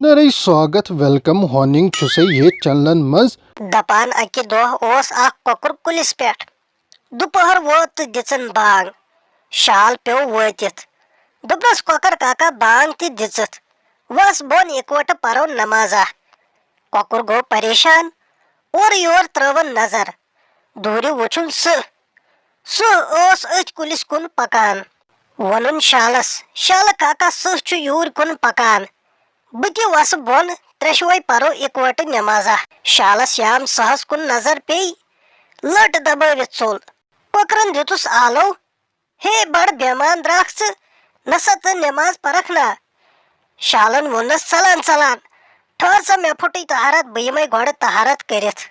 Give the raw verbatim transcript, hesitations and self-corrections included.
نرے سواگت، ویلکم ہوننگ چھُسے یتھ چینلن منٛز۔ دپان اکہِ دۄہ اوس اکھ کۄکُر کُلِس پٮ۪ٹھ۔ دُپہر ووت تہٕ دِژٕن بانگ۔ شال پیوٚو وٲتِتھ۔ دوٚپنس، "کۄکر کاکا، بانگ تہِ دِژٕتھ۔ وس بۄن، اِکوٹہٕ پرو نمازا۔" کۄکُر گوٚو پریشان۔ اورٕ یور ترٲوٕن نظر۔ دوٗرِ وُچھُن سٕہہ۔ سٕہہ اوس أتھۍ کُلِس کُن پکان۔ ووٚنُن شالس، "شالہٕ کاکا، سٕہہ چھُ یوٗرۍ کُن پکان۔ بہٕ تہِ وسہٕ بۄن، ترٛٮ۪شوے پرو اِکوٹہٕ نمازا۔" شالس یام سٕہس کُن نظر پیٚیہِ، لٔٹ دبٲوِتھ ژوٚل۔ کۄکرن دیُتُس آلو، "ہے بڑ بے ایمان درٛاکھ ژٕ، نسا تہٕ نماز پرکھ نا؟" شالن ووٚننس، "ژلان ژلان، ٹھہر سا، مےٚ پھُٹٕے طہارت، بہٕ یِمے گۄڈٕ طہارت کٔرِتھ۔"